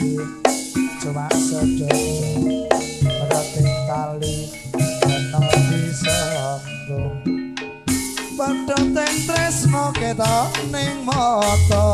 iki cuma sedaya pedhoting tali kena disambung pedhoting tresno ketok ning mata.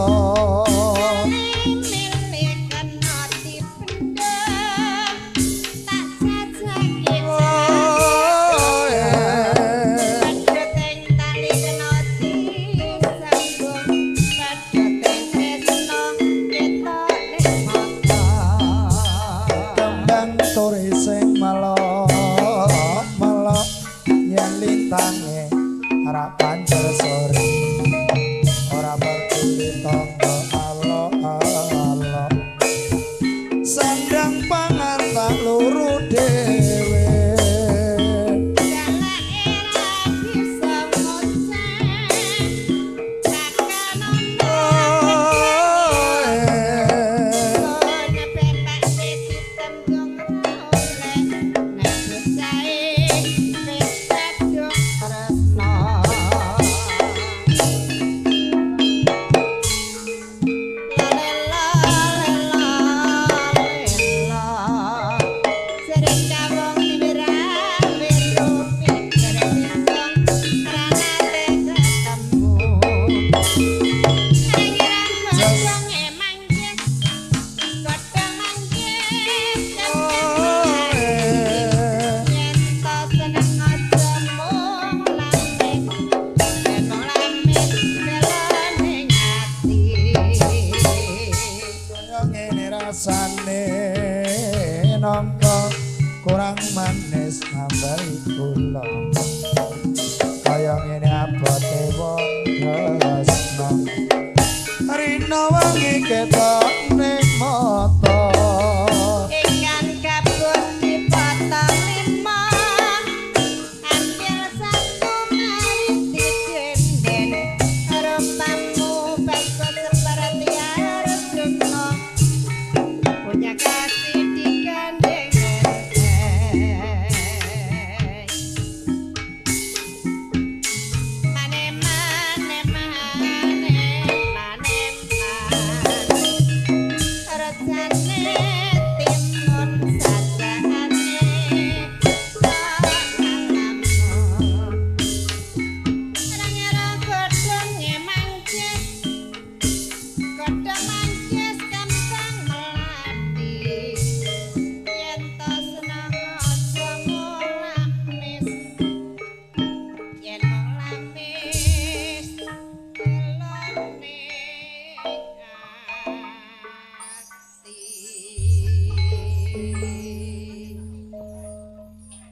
Kurang manis ngambali kula kaya ngene abote wong tresno rina wengi ketok ning mata. Ikan kabut dipotong lima ambil satu mari didenden rupamu bakso seperti Arjuna punya kasih digandeng. Mane mane mane mane.